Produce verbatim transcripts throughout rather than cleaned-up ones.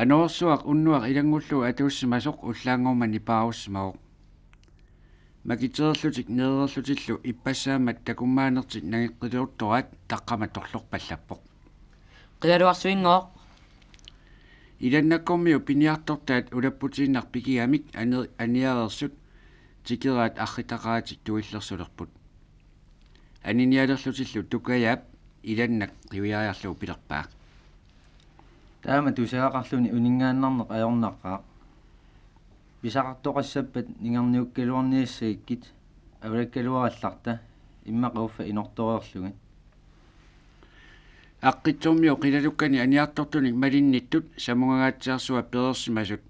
Anorersuaq unnuaq ilanngullugu atuussimasoq ullaanngormat nipaarussimavoq. Makiteerlutik nereerlutillu ippassaammat takummaanertik nangeqqiliortoraat taqqama torlorpallappoq. Qilaluarsuinngooq. Ilannakkormiut piniartortaat ulapputiinnaq pikigamik ani-, aniareersut tikeraat arritaqaratik tuillersulerput. Aninialerlutillu Tukajaap Ilannak qiviariarlugu pilerpaa: Taama tusagaqarluni uninngaannarneq ajornaqaaq. Pisaqartoqassappat ningerniukkaluarniassagikkit, avalakkaluarallarta, immaqa uffa inortoreerlugit. Aqqitsormiut qilalukkani aniartortunik malinnittut samungangaatsiarsuaq pereersimasut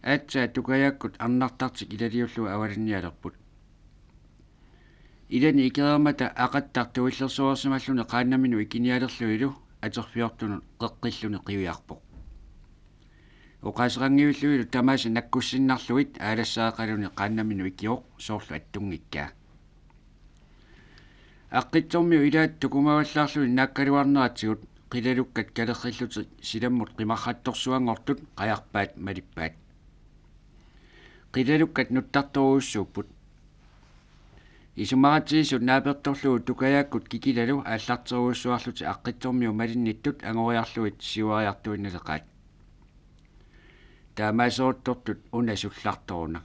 aatsaat Tukajaakkut arnartartik ilaliullugu avalannialerput. Ilani ikereermata Aqattaq tuillersoreersimalluni qaannaminut ikinialerlunilu aterfiortunut qeqqilluni qiviarpoq. Oqaaseqanngivillunilu tamaasa nakkussinnarlugit aalassaaqaluni qaannaminut ikivoq, soorlu attunngikkaa. Aqqitsormiut ilaat tukumavallaarluni naakkaluarneratigut qilalukkat kalerrillutik silammut qimarrattorsuanngortut qajarpaat malippaat. Qilalukkat nuttartorujussuupput. Isumaqatigiissut naapertorlugu Tukajaakkut kikilalu aallarterujussuarlutik Aqqitsormiut malinnittut angoriarlugit siuariartuinnaleqaat. Taamaaseruttortut una sullartoruna.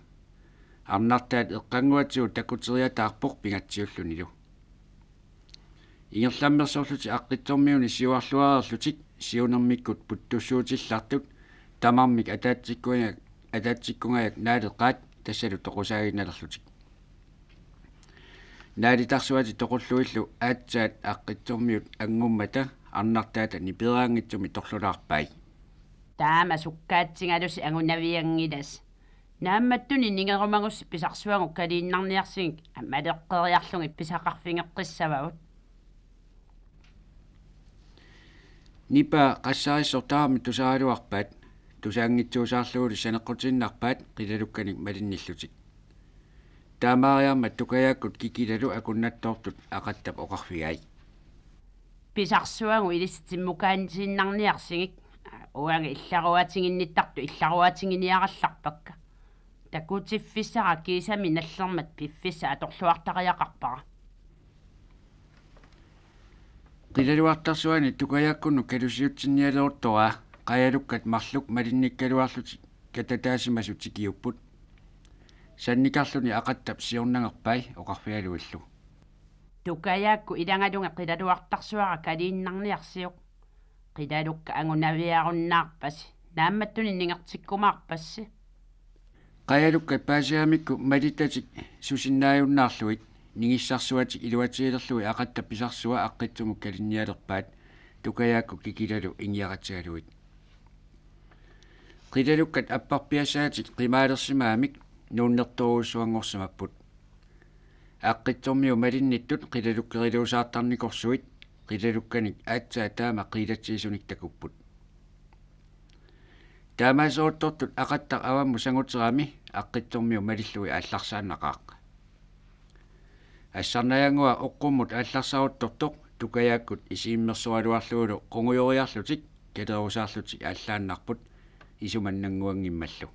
Arnartaat eqqannguatigut takuteriataarpoq pingatsiullunilu. Ingerlammersorlutik Aqqitsormiuni siuarluareerlutik siunermikkut puttussuutillartut tamarmik ataatsikkunga-, ataatsikkungajak naaleqaat tassalu toqusaaginnalerlutik. Naalitarsuatik toqullugillu aatsaat Aqqitsormiut anngummata arnartaata nipeeraanngitsumik torlulaarpai. Taama sukkaatsigalusi angunavianngilasi. Naammattunik ningerumagussi pisarsuagut kaliinnarniarsigik ammaleqqeriarlugit pisaqarfigeqqissavagut. Nipaa qassarissortaarmi tusaraluarpaat, tusaanngitsuusaarlugulu saneqqutiinnarpaat qilalukkanik malinnillutik. Taamaariarmat Tukajaakkut kikilalu akunnattoortut Aqattap oqarfigai: Pisarsuagut ilissi timmukaanitiinnarniarsigik. Uanga illaruaatiginnittartut illaruaatiginiarallarpakka. Takutiffissara kiisami nallermat piffissaq atorluartariaqarpara. Qilaluartarsuani Tukajaakkut kalusiutsinnialeruttoraa qajalukkat marluk malinnikkaluarlutik katataasimasut tikiupput. Sannikarluni Aqattap siornangerpai oqarfigalugillu: Tukajaakkut ilagalugit qilaluartarsuara kaliinnarniarsiuk. Qilalukkat angunaviarunnaarpasi. Naammattunik ningertikkumaarpassi. Qajalukkat paasigamikku malittatik susinnaajunnaarlugit nigissarsuatik iluatigilerlugit Aqattap pisarsua Aqqitsumut kalinnialerpaat Tukajaakkut kikilalu ingiaqatigalugit. Qilalukkat apparpiassaatik qimaalersimagamik nuunnertorujussuanngorsimapput. Aqqitsormiut malinnittut qilalukkeriluusaartarnikorsuit qilalukkanik aatsaat taama qiilatsigisunik takupput. Taamaaseruttortut Aqattaq avammut sanguterami Aqqitsormiut malillugit aallarsaannaqaaq. Assarnajaannguaq oqqummut aallarsaruttortoq Tukajaakkut isigimmersoraluarlugulu qungujoriarlutik kalerusaarlutik aallaannarput isumannannguanngimmallu.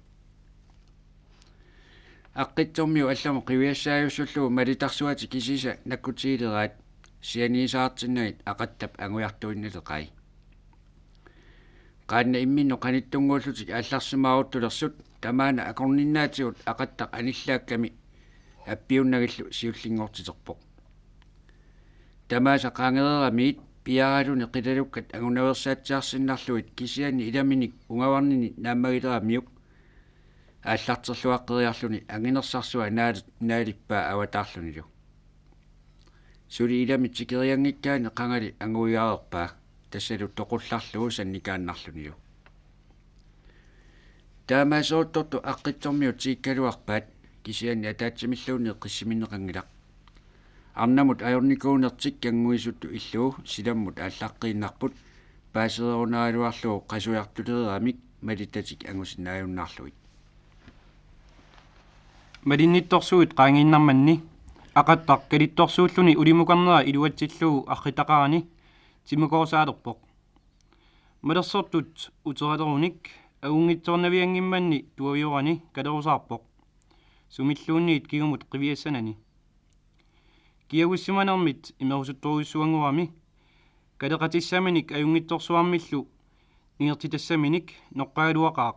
Aqqitsormiut allamut qiviassaajussullugu malitarsuatik kisiisa nakkutigileraat sianigisaartinnagit Aqattap angujartuinnaleqai. Qaannat imminnut qanittunnguullutik aallarsimaaruttulersut tamaana akorninnaatigut Aqattaq anillaakkami appiunnagillu siullinngortiterpoq. Tamaasa qaangereeramiit piaraluni qilalukkat angunaveersaatsiarsinnarlugit kisianni ilaminik ungavarnini naammagileramiuk aallarterluaqqeriarluni anginersarsua naal-, naalippaa avataarlunilu. Suli ilami tikerianngikkaanni qangali anguigareerpaa, tassalu toqullarlugu sannikaannarlunilu. Taamaaseruttortut Aqqitsormiut tikikkaluarpaat, kisianni ataatsimilluunniit qissiminneqanngilaq. Arnamut ajornikuunertik kannguisutut illugu silammut aallaqqiinnarput paasereerunaraluarlugu qasujartuleeramik malittatik angusinnaajunnaarlugit. Malinnittorsuit qaangiinnarmanni Aqattaq kalittorsuulluni ulimukarnera iluatsillugu arritaqarani timmukorsaalerpoq. Malersortut uteralerunik Ajunngitsoornavianngimmanni tuaviorani kalerusaarpoq, sumilluunniit kingumut qiviassanani. Kiagussimanermit imerusuttorujussuanngorami kaleqatissaminik ajunngitsorsuarmillu ingertitassaminik noqqagaluaqaaq.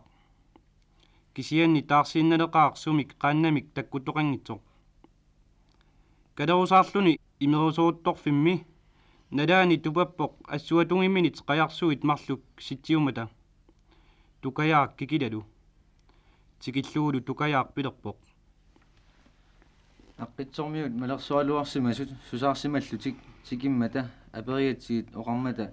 Kisianni taarsiinnaleqaaq sumik qaannamik takkuttoqanngitsoq. Kalerusaarluni imerusuuttorfimmi nalaani tupappoq assuatungimminit qajarsuit marluk sitsiummata. Tukajaaq kikilalu. Tikillugulu Tukajaaq pilerpoq: Aqqitsormiut malersualuarsimasut susaarsimallutik tikimmata aperigatsigit oqarmata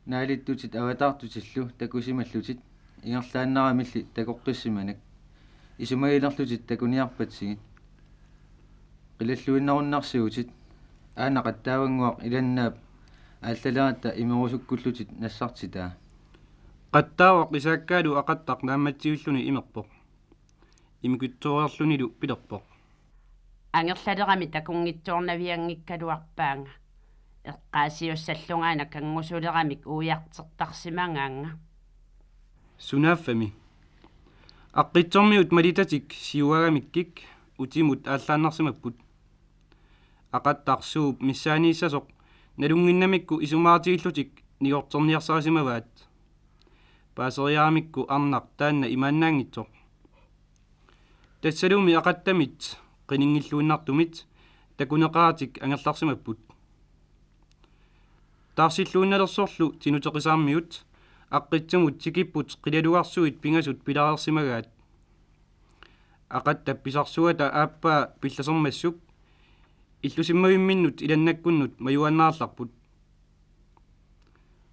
naalittutit avataartutillu takusimallutit ingerlaannaramilli takoqqissimanak. Isumagilerlutit takuniarpatsigit. Qilalluinnarunnarsivutit. Aana qattaavannguaq ilannaap aallaleratta imerusukkullutit nassartitaa. Qattaavoq isaakkaalu Aqattaq naammatsivilluni imerpoq. Imikitsoorlunilu pilerpoq: Angerlalerami takunngitsoornavianngikkaluarpaanga. Eqqaasiussallungaana kanngusuleramik uiartertarsimagaannga. Sunaaffami. Aqqitsormiut malitatik siuagamikkik utimut aallaannarsimapput. Aqattaq suup missaaniissasoq nalunnginnamikku isumaatigillutik nigorterniarsarisimavaat. Paaseriaramikku arnaq taanna imaannaanngitsoq. Tassalumi Aqattamit qininngilluinnartumit takuneqaratik angerlarsimapput. Taarsilluinnalersorlu Tinuteqisaarmiut Aqqitsamut tikipput qilalugarsuit pingasut pilareersimagaat. Aqattap pisarsuata aappaa pillasermassuk illusimmavimminnut ilannakkunnut majuaannarallarput.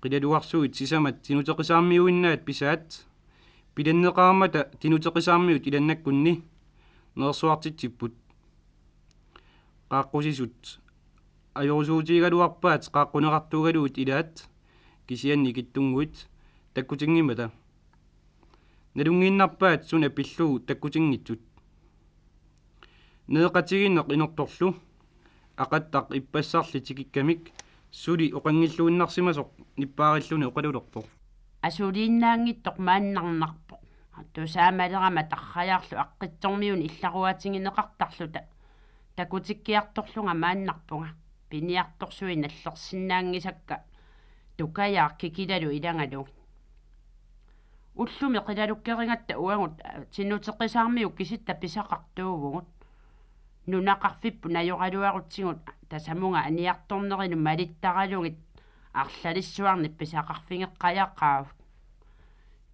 Qilalugarsuit sisamat Tinuteqisaarmiuinnaat pisaat pilanneqaarmata Tinuteqisaarmiut ilannakkunni nerersuartitsipput. Qaaqqusisut ajorusuutigigaluarpaat qaaqquneqartuugalugit ilaat, kisianni ikittunnguit takkutinngimata. Nalunngiinnarpaat suna pillugu takkutinngitsut. Nereqatigiinneq inertorlu Aqattaq ippassarli tikikkamik suli oqanngilluinnarsimasoq nippaarilluni oqalulerpoq: Asuliinnaanngitsoq maannarnarpoq. Tusaamalerama tarrajaarlu Aqqitsormiuni illaruaatigineqartarluta takutikkiartorlunga maannarpunga. Piniartorsuit nallersinnaanngisakka Tukajaaq kikilalu ilagalugit. Ullumi qilalukkerigatta uagut Tinuteqisaarmiut kisitta pisaqartuuvugut. Nunaqarfipput najoraluarutsigu tasamunga aniartornerinut malittaralugit arlalissuarnik pisaqarfigeqqajaqaagut.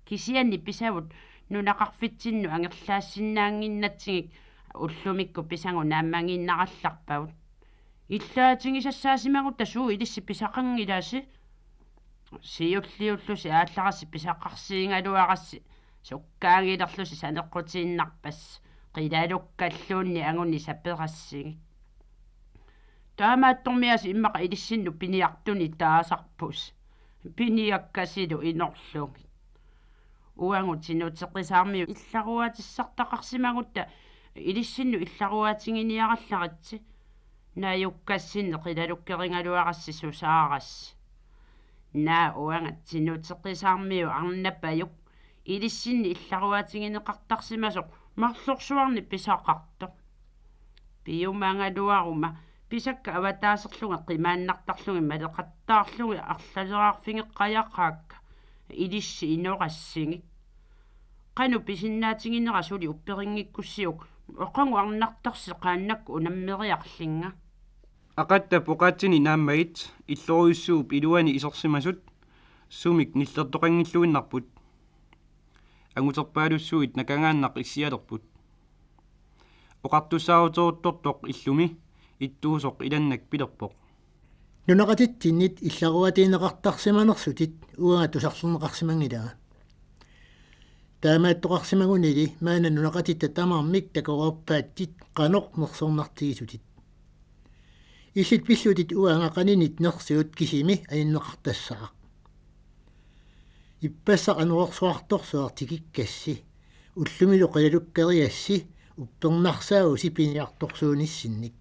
Kisianni pisavut nunaqarfitsinnut angerlaassinnaannginnatsigik ullumikkut pisagut naammagiinnarallarpagut. Illaatigisassaasimagutta suut ilissi pisaqanngilasi. Siulliullusi aallarassi pisaqarsiigaluarassi sukkaagilerlusi saneqqutiinnarpassi qilalukkalluunniit angunni saperassigik. Taamaattormiaasiit immaqa ilissinnut piniartunik taasarpusi. Piniakkasilu inorlugit. Uagut Tinuteqisaarmiut illaruaatissartaqarsimagutta ilissinnut illaruaatiginiarallaritsi. Najukkassinni qilalukkerigaluarassi susaarassi. Naa uanga Tinuteqisaarmiut arnapajuk ilissinni illaruaatigineqartarsimasoq marlorsuarnik pisaqartoq. Piumagaluaruma pisakka avataaserlugit qimaannartarlugit maleqattaarlugit arlaleraarfigeqqajaqaakka ilissi inorassigik. Qanoq pisinnaatiginera suli upperinngikkussiuk, oqagu arnartarsi qaannakkut unammeriarlunga. Aqattap oqaatsini naammagit illorujussuup iluani isersimasut sumik nillertoqanngilluinnarput. Anguterpaalussuit nakagaannaq issialerput. Oqartussaaruteruuttortoq illumi ittuusoq ilannak pilerpoq: Nunaqatitsinnit illaruaatigineqartarsimanersutit uanga tusarlerneqarsimanngilanga. Taamaattoqarsimagunili maanna nunaqatitta tamarmik takoreerpaatsit qanoq nersornartigisutit. Illit pillutit uanga qaninit nersiut kisimi ajunneqartassaaq. Ippassaq anorersuartorsuaq tikikkassi, ullumilu qilalukkerigassi, uppernarsaassi piniartorsuunissinnik.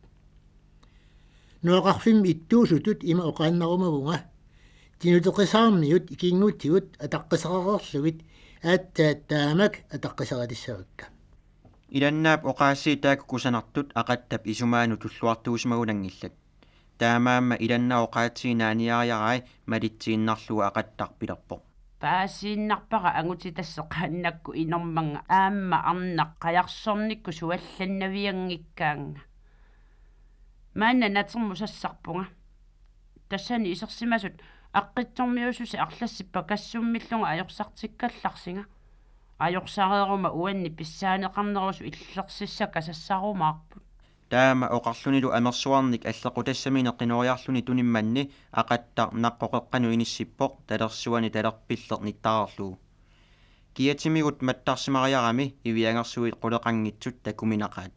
Nunaqarfimmi ittuusutut ima oqaannarumavunga: Tinuteqisaarmiut ikinngutigut ataqqisaqareerlugit Aatsaat taamak ataqqisaralissavakka. Ilannaap oqaasii taakku kusanartut Aqattap isumaanut tulluartuusimagunanngillat. Taamaammat Ilannap oqaatsii naaniariarai malitsiinnarlugu Aqattaq pilerpoq: Paasiinnarpara angutitassaq qaannakku inermanga aamma arnaq qajarsornikkut suallannavianngikkaannga. Maanna natermut sassarpunga. Tassani isersimasut aqqitsormiususi arlassippa kassummillunga ajorsartikkallarsinga. Ajorsareeruma uanni pissaaneqarnerusut illersissakka sassarumaarput. Taama oqarlunilu amersuarnik allequtassaminik qinoriarluni tunimmanni Aqattaq naqqoqeqqanut inissippoq talersuani talerpilleq nittareerlugu. Kiatimigut mattarsimariarami iviangersuit quleqanngitsut takuminaqaat.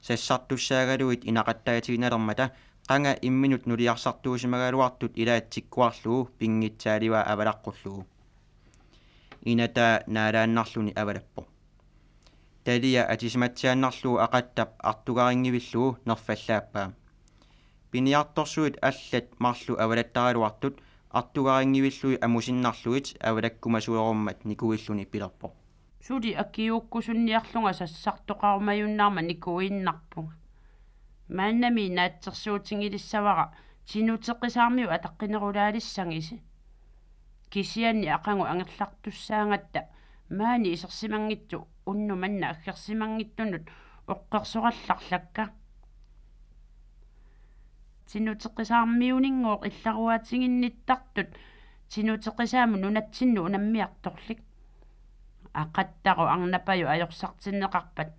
Sassartussaagaluit inaqattaatiinnalermata qanga imminut nuliarsartuusimagaluartut ilaat tikkuarlugu pinngitsaalivaat avalaqqullugu. Inataa naalaannarluni avalappoq. Talia atisimatsiaannarlugu Aqattap artugaringivillugu nerfallaappaa. Piniartorsuit allat marluk avalattaraluartut artugaringivillugit amusinnarlugit avalakkumasuerummat nikuilluni pilerpoq: Suli akiuukkusunniarlunga sassartoqarumajunnaarmat nikuiinnarpunga. Maannamiit naatsorsuutigilissavara Tinuteqisaarmiut ataqqinerulaalissagisi. Kisianni aqagu angerlartussaagatta maani isersimanngitsut unnuk manna aggersimanngitsunut oqqersorallarlakka. Tinuteqisaarmiuninngooq illaruaatiginnittartut Tinuteqisaamut nunatsinnut unammiartorlik. Aqattaq arnapajut ajorsartinneqarpat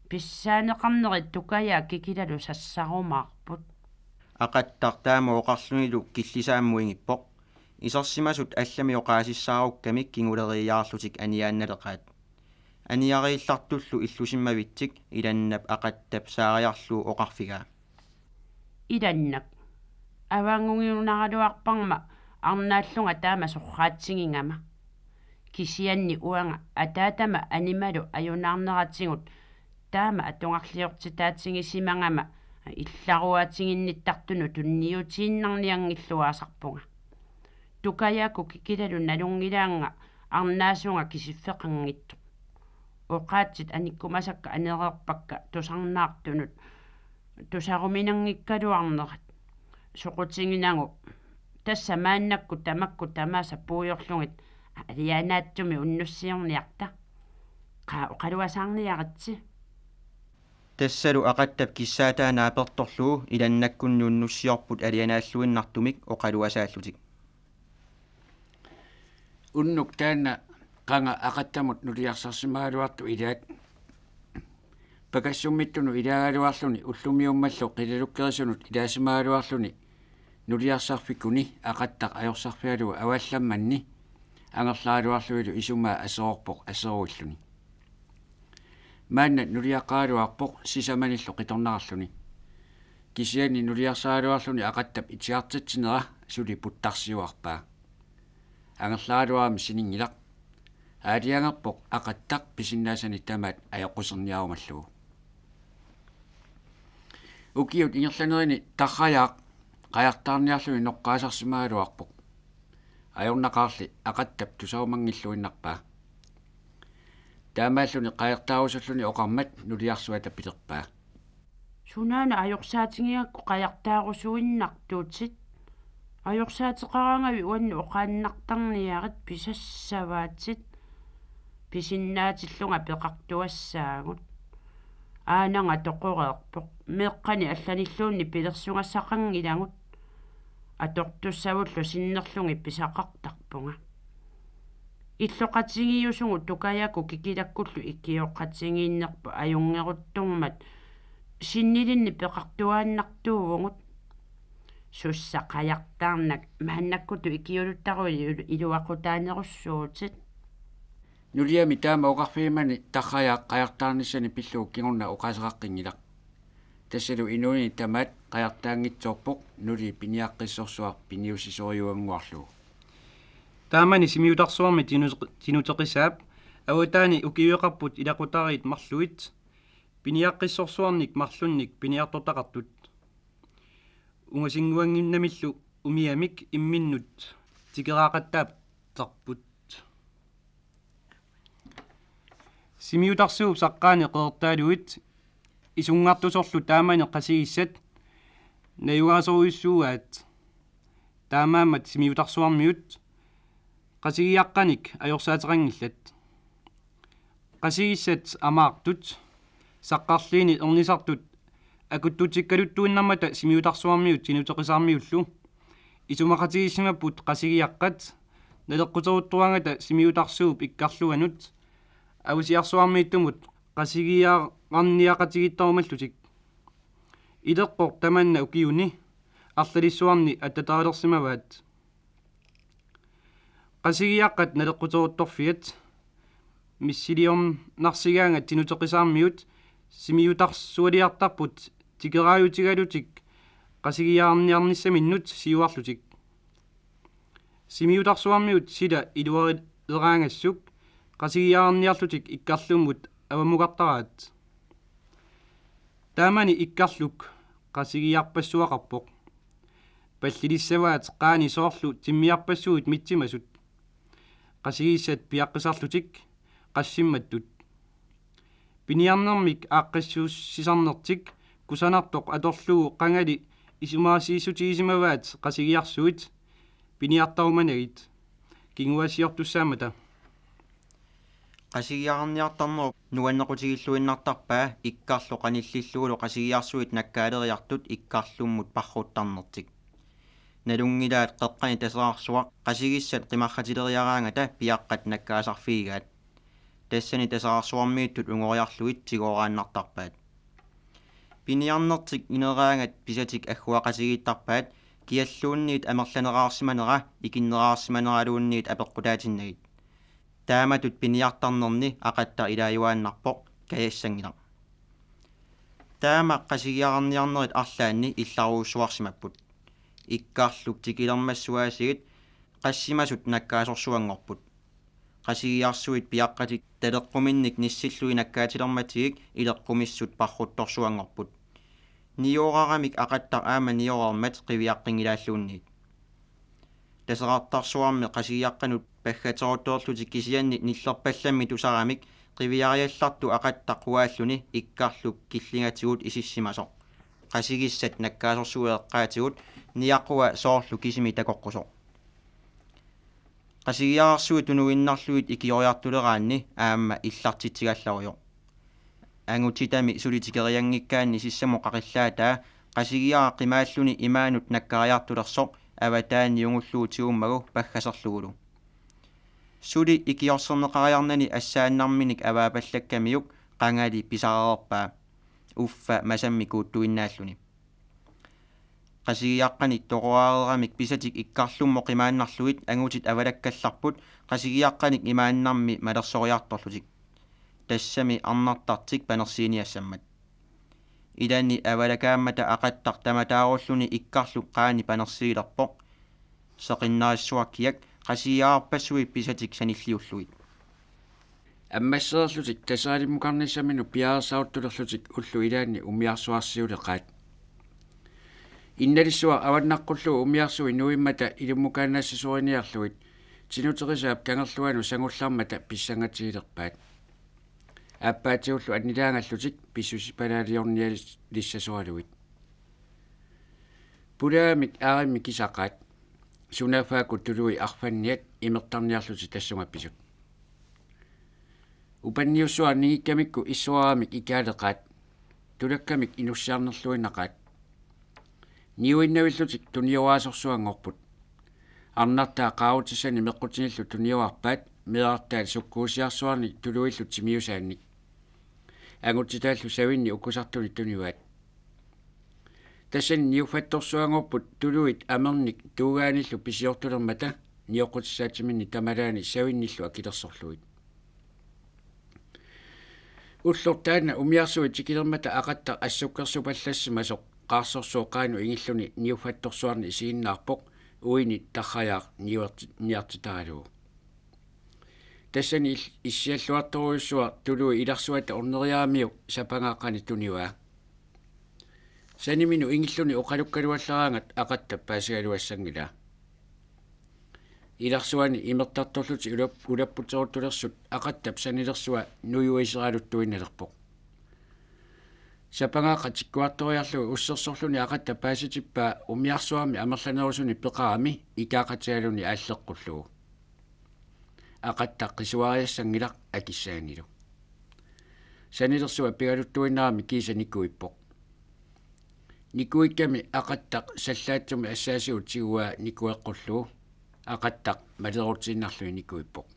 pissaaneqarnerit Tukajaaq kikilalu sassarumaarput. Aqattaq taama oqarlunilu killisaammut ingippoq. Isersimasut allamik oqaasissaarukkamik kinguleriiaarlutik aniaannaleqaat. Aniariillartullu illusimmavitsik Ilannap Aqattap saariarlugu oqarfigaa: Ilannak, avaanngugiunaraluarparma arnaallunga taama sorraatsigigama. Kisianni uanga ataatama animalu ajunaarneratigut taama atugarliortitaatigisimagama illaruaatiginnittartunut tunniutiinnarnianngilluaasarpunga. Tukajaakkut kikilalu nalunngilaannga arnaasunga kisiffeqanngitsoq. Oqaatsit anikkumasakka anereerpakka tusarnaartunut tusaruminanngikkaluarnerat. Soqutiginagu: Tassa maannakkut tamakku tamaasa puigorlugit alianaatsumik unnussiorniarta. Qaa, oqaluasaarniaritsi. Tassalu Aqattap kissaataa naapertorlugu Ilannakkunni unnussiorput alianaalluinnartumik oqaluasaallutik. Unnuk taanna qanga Aqattamut nuliarsarsimagaluartoq ilaat, pakassummittunut ilaagaluarluni ullumiummallu qilalukkerisunut ilaassimagaluarluni nuliarsarfikkuni Aqattaq ajorsarfigalugu avaallammanni angerlaraluarlunilu isumaa aseroorpoq aseruilluni. Maanna nuliaqqaraluarpoq sisamanillu qitornarluni. Kisianni nuliarsaraluarluni Aqattap itigartitsinera suli puttarsiuarpaa. Angerlaraluarami sininngilaq. Aalajangerpoq Aqattaq pisinnaasanik tamaat ajoquserniarumallugu. Ukiut ingerlanerini Tarrajaaq qajartaarniarluni noqqaasarsimagaluarpoq. Ajornaqaarli Aqattap tusarumanngilluinnarpaa. Taamaalluni qajartaarusulluni oqarmat nuliarsuata pilerpaa: Sunaana ajorsaatigigakkit qajartaarusuinnartutit? Ajorsaateqaraangavit uannut oqaannartarniarit, pisassavaatit. Pisinnaatillunga peqartuassaagut. Aananga toqoreerpoq. Meeqqani allanilluunniit pilersugassaqanngilagut. Atortussavullu sinnerlugit pisaqartarpunga. Illoqatigiiusugut Tukajaakkut kikilakkullu ikioqatigiinnerput ajunngeruttormat sinnilinnik peqartuaannartuuvugut. Sussa qajartaarnak, maannakkutut ikiuluttaruit ilu-, iluaqutaanerussuutit. Nuliami taama oqarfigimani Tarrajaaq qajartaarnissani pillugu kingorna oqaaseqaqqinngilaq. Tassalu inuunini tamaat qajartaanngitsoorpoq nulii piniaqqissorsuaq piniussisoriuannguarlugu. Taamani Simiutarsuarmi Tinus-, Tinuteqisaap avataani ukiueqarput ilaqutariit marluk piniaqqissorsuarnik marlunnik piniartortaqartut. Ungasinnguannginnamillu umiamik imminnut tikeraaqattaartarput. Simiutarsuup saqqaani qeqertaaluit isunngartusorlu taamani qasigissat najugaasorujussuuaat. Taamaammat simiutarsuarmiut qasigiaqqanik ajorsaateqanngillat. Qasigissat amaartut saqqarliini ernisartut akuttutikkaluttuinnarmata simiutarsuarmiut tinuteqisarmiullu isumaqatigiissimapput qasigiaqqat naleqquteruttuarangata simiutarsuup ikkarluanut avusiarsuarmiittumut qasigiaqqarniaqatigiittarumallutik. Ileqqoq tamanna ukiuni arlalissuarni attataalersimavaat. Qasigiaqqat naleqquteruttorfiat missiliornarsigaangat tinuteqisarmiut simiutarsualiartarput tikeraajutigalutik qasigiaqqarniarnissaminnut siuarlutik. Simiutarsuarmiut sila iluarileraangassuk qasigiaqqarniarlutik ikkarlummut avammukartaraat. Taamani ikkarluk qasigiarpassuaqarpoq. Pallilissavaat qaani soorlu timmiarpassuit mitsimasut. Qasigissat piaqqisarlutik qassimmattut. Piniarnermik aaqqissuussisarnertik kusanartoq atorlugu qangali isumaqatigiissutigisimavaat qasigiarsuit piniartarumanagit kinguaassiortussaammata. Qasigiaqqarniartarnerup nuannequtigilluinnartarpaa ikkarluk qanillillugulu qasigiarsuit nakkaaleriartut ikkarlummut parruttarnertik. Nalunngilaat qeqqani taserarsuaq qasigissat qimarratileriaraangata piaqqat nakkaasarfigigaat. Tassani taserarsuarmiittut ungoriarlugit tigooraannartarpaat. Piniarnertik ineraangat pisatik agguaqatigiittarpaat kialluunniit amerlaneraarsimanera ikinneraarsimaneraluunniit apeqqutaatinnagit. Taamatut piniartarnerni aqattaq ilaajuaannarpoq kajassanngilaq. Taama qasigiaqqarniarnerit arlaanni illarujussuarsimapput. Ikkarluk tikilermassuaasigit qassimasut nakkaasorsuanngorput. Qasigiarsuit piaqqatik taleqquminnik nissillugit nakkaatilermatigik ileqqumissut parruttorsuanngorput. Nioraramik aqattaq aamma nioreermat qiviaqqinngilaarluunniit. Taserartarsuarmi qasigiaqqanut paggateruttorlutik kisianni nillerpallammi tusaramik qiviariallartoq aqattaq quaalluni ikkarluk killingatigut isissimasoq. Qasigissat nakkaasorsuit eqqaatigut niaqua soorlu kisimi takoqqusoq. Qasigiarsuit tunuinnarlugit ikioriartuleraanni aamma illartitsigallarujoq. Angutitami suli tikerianngikkaanni sissamut qaqillaataa qasigiaraq qimaalluni imaanut nakkariartulersoq avataaniungullugu tigummagu paggaserlugulu. Suli ikiorserneqariarnani assaannarminik avaapallakkamiuk qangali pisareerpaa. Uffa masammik kuuttuinnaalluni. Qasigiaqqanik toqoraareeramik pisatik ikkarlummut qimaannarlugit angutit avalakkallarput qasigiaqqanik imaannarmi malersoriartorlutik. Tassami arnartartik panersiiniassammat. Ilani avalakaammata aqattaq tamataarulluni ikkarluk qaani panersiilerpoq. Seqinnarissuaq kiak qasigiarpassuit pisatik sanilliullugit. Ammassereerlutik Taseralimmukarnissaminut piareersaruttulerlutik ullut ilaanni umiarsuarsiuleqaat. Innalissuaq avannaqqullugu umiarsuit nuimmata ilummukaannassasoriarlugit Tinuteqisaap kangerluanut sangullarmata pissangatigilerpaat. Aappaatigullu annilaangallutik pissusipalaaliornialissasoralugit. Pulaamik aarimmi kisaqaat. Sunaaffaakkut tului arfanniat imertarniarlutik tassunga pisut. Upanniussuaq ningikkamikku issuaramik ikaaleqaat. Tulakkamik inussiarnerluinnaqaat. Niuinnavillutik tunioraasorsuanngorput. Arnartaat qaarutissani meqqutinillu tuniorarpaat meerartaat sukkuusiarsuarnik tuluillu timiusaannik. Angutitaallu savinni ukkusartunik tunivaat. Tassani niuffattorsuanngorput tuluit amernik tuugaanillu pisiortulermata nioqqutissaatiminni tamalaani savinnillu akilersorlugit. Ulloq taanna umiarsuit tikilermata aqattaq assukkersupallassimasoq qaarsorsuup qaanut ingilluni niuffattorsuarni isiginnaarpoq uini tarrajaaq niuerti-, niartitaralugu. Tassani il-, issialluartorujussuaq tului ilarsuata orneriaramiuk sapangaaqqani tunivaa. Saniminut ingilluni oqalukkaluallaraangat aqattap paasigaluassanngilaa. Ilarsuani imertartorlutik ulap-, ulapputeruttulersut Aqattap sanilersua nujuiseraluttuinnalerpoq. Sapangaaqqat tikkuartoriarlugu ussersorluni Aqattap paasitippaa umiarsuarmi amerlanerusuni peqarami ikaaqatigaluni aalleqqullugu. Aqattaq qisuariassanngilaq akissaanilu. Sanilersua pigaluttuinnarami kiisa nikuippoq. Nikuikkami Aqattaq sallaatsumik assaasigut tiguaa nikueqqullugu. Aqattaq malerutiinnarluni nikuippoq.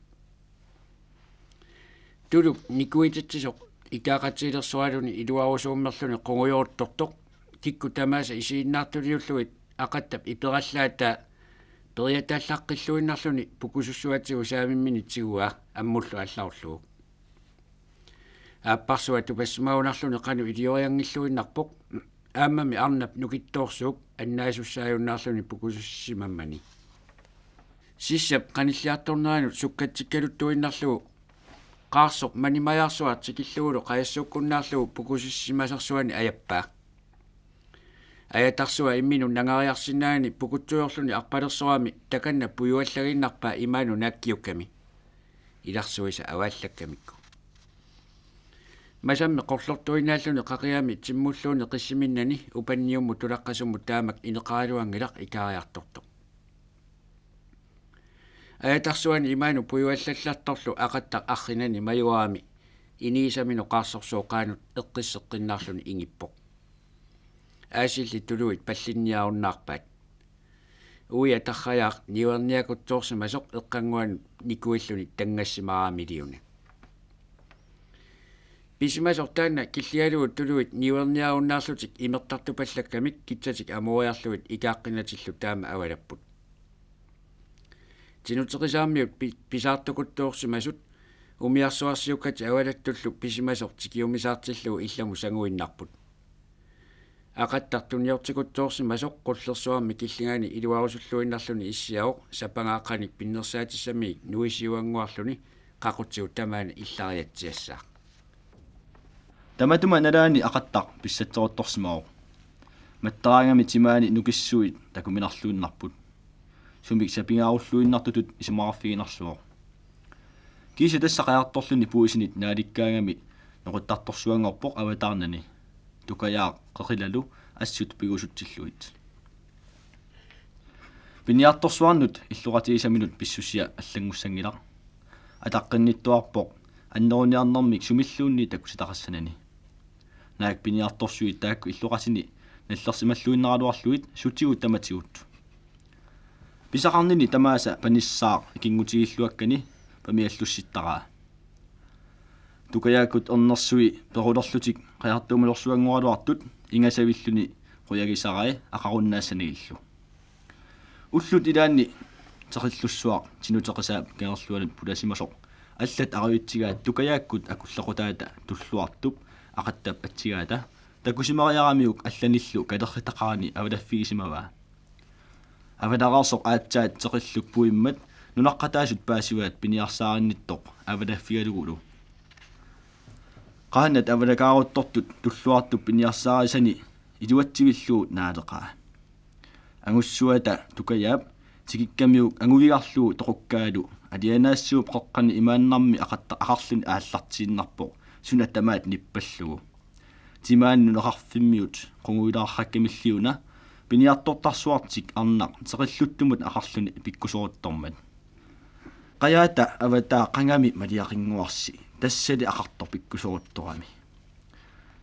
Tulup nikuititsisoq ikaaqatigilersoraluni iluarusuummerluni qungujoruttortoq kikkut tamaasa isiginnaartuliullugit Aqattap iperallaataa periataallaqqilluinnarluni pukusussuatigut saamimmini tiguaa ammullu allarullugu. Aapparsua tupassimavunarluni qanoq iliorianngilluinnarpoq, aammami arnap nukittoorsuup annaasussaajunnaarluni pukusussimammani. Sissap qanilliartorneranut sukkatsikkaluttuinnarlugu qaarsoq manimajaarsuaq tikillugulu qajassukkunnaarlugu pukusussimasarsuani ajappaa. Ajatarsua imminut nangariarsinnaanani pukutsujoorluni arpalersorami takanna pujuallagiinnarpaa imaanut naakkiukkami. Ilarsuisa avaallakkamikku. Masammi qorlortuinnaalluni qaqigami timmulluunniit qissiminnani upanniummut tulaqqasummut taamak ineqaraluanngilaq ikaariartortoq. Ajatarsuani imaanut pujuallallartorlu Aqattaq arrinani majuarami inigisaminut qaarsorsuup qaanut eqqisseqqinnaarluni ingippoq. Aasillit tuluit pallinniarunnaarpaat. Uia tarrajaaq niuerniakutsoorsimasoq eqqannguanut nikuilluni tanngassimaramiliuna. Pisimasoq taanna killigalugu tuluit niuerniarunnaarlutik imertartupallakkamik kitsatik amooriarlugit ikaaqqinatillu taama avalapput. Tinuteqisaarmiut pi-, pisaartukuttoorsimasut umiarsuarsiukkatik avalattullu pisimasoq tikiumisaartillugu illamut sanguinnarput. Aqattaq tuniortikutsoorsimasoq qullersuarmi killingani iluarusulluinnarluni issiavoq sapangaaqqanik pinnersaatissaminik nuisiuannguarluni qaqutigut tamaani illariatsiassaaq. Tamatuma nalaani Aqattaq pissatseruttorsimavoq. Mattaraangami timaani nukissuit takuminarluinnarput. Sumik sapigaarulluinnartutut isumaqarfiginarsuaq. Kiisa tassa qajartorluni puisinit naalikkaangami noquttartorsuanngorpoq avataarnani. Tukajaaq qeqilalu assut pigusutsillugit. Piniartorsuarnut illoqatigisaminut pissusia allanngussanngilaq. Ataqqinnittuarpoq anneruniarnermik sumilluunniit takusitaqassanani. Naak piniartorsuit taakku illoqatini nallersimalluinnaraluarlugit sutigut tamatigut. Pisaqarnini tamaasa panissaaq ikinngutigilluakkani pamiallussittaraa. Tukajaakkut ernersui perulerlutik qajartuumasorsuanngoraluartut ingasavilluni qujagisarai aqarunnaassanagillu. Ullut ilaanni teqillussuaq Tinuteqisaap kangerluanut pulasimasoq allat aravitsigaat Tukajaakkut akullequtaata Tulluartup Aqattap atsigaata takusimariaramiuk allanillu kalerritaqarani avalaffigisimavaa. Avalaraarsoq aatsaat teqilluk puimmat nunaqqataasut paasivaat piniarsaarinnittoq avalaffigalugulu. Qaannat avalakaaruttortut Tulluartup piniarsaarisani iluatsivillugu naaleqaa. Angussuata Tukajaap tikikkamiuk anguvigarlugu toqukkaalu alianaassiup qeqqani imaannarmi Aqattaq aqarluni aallartiinnarpoq suna tamaat nippallugu. Timaani nunaqarfimmiut qungujulaarrakkamilliuna piniartortarsuartik arnaq teqilluttumut aqarluni pikkusoruttormat. Qajaata avataa qangami maliaqinnguarsi, tassali aqartoq pikkusoruttorami.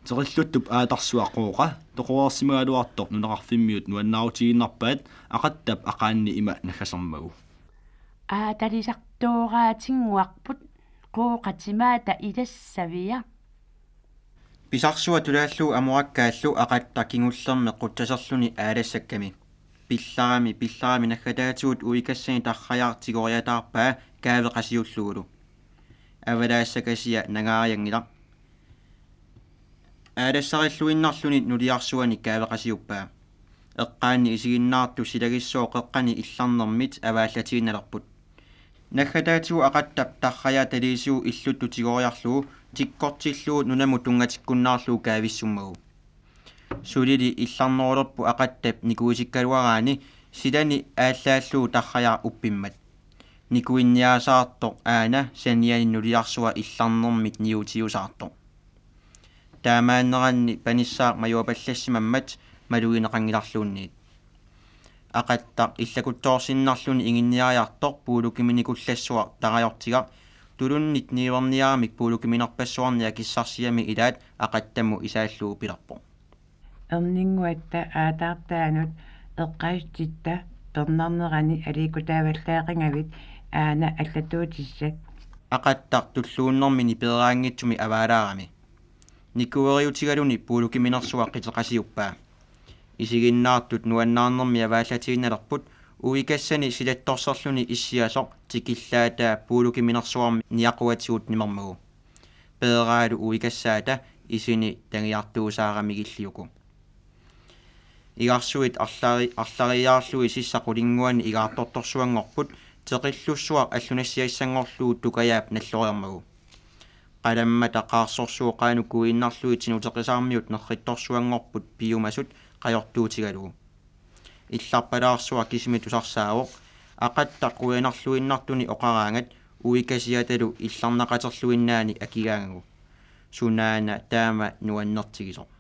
Teqilluttup aatarsuaq Qooqa toqoreersimagaluartoq nunaqarfimmiut nuannaarutigiinnarpaat Aqattap aqaanni ima naggasermagu. Aatalisartooraatinnguarput Qooqa timaata ilassavia. Pisarsua tulaallugu amorakkaallu Aqattaq kingullermi qutsaserluni aalassakkami. Pillarami, pillarami naggataatigut uikassani tarrajaaq tigoriataarpaa kaaveqasiullugulu. Avalaassakasia nangaarianngilaq. Aalassarilluinnarluni nuliarsuani kaaveqasiuppaa. Eqqaanni isiginnaartut silagissooq qeqqani illarnermit avaallatiinnalerput. Naggataatigut Aqattap tarrajaaq taliisigut illuttut tigoriarlugu tikkortillugu nunamut tunngatikkunnaarlugu kaavissummagu. Sulili illarnerulerpoq Aqattap nikuisikkaluaraani silani aallaallugu tarrajaaq uppimmat. Nikuinniaasaartoq aana saniani nuliarsua illarnermit niutiusaartoq. Taamaanneranni panissaaq majuapallassimammat malugineqanngilarluunniit. Aqattaq illakutsoorsinnarluni inginniariartoq puulukiminikullassuaq tarajortigaq tulunnit niuerniaramik puulukiminarpassuarnik akissarsiamik ilaat Aqattamut isaallugu pilerpoq. Erninnguatta aataartaanut eqqaassutsitta pernarnerani aliikkutaavallaaqigavit aana allatuutissat. Aqattaq tulluunnermini peeraanngitsumik avaalaarami. Nikueriutigaluni puulukiminersuaq qiteqasiuppaa. Isiginnaartut nuannaarnermi avaallatiinnalerput uikassani silattorserluni issiasoq tikillaataa puulukiminersuarmi niaquatigut nimermagu. Peeraalu uikassaata isini tangiartuusaaramigilliuku. Igarsuit arlari-, arlariiaarlugit sissap qulinnguani igaartortorsuanngorput teqillussuaq allunassiassanngorlugu Tukajaap nalloreermagu. Qalammata qaarsorsuup qaanut kuiinnarlugit Sinuteqisaarmiut nerrittorsuanngorput piumasut qajortuutigalugu. Illarpalaarsuaq kisimi tusarsaavoq, Aqattaq qujanarluinnartunik oqaraangat uikasiatalu illarnaqaterluinnaani akigaangagu. Sunaana taama nuannertigisoq.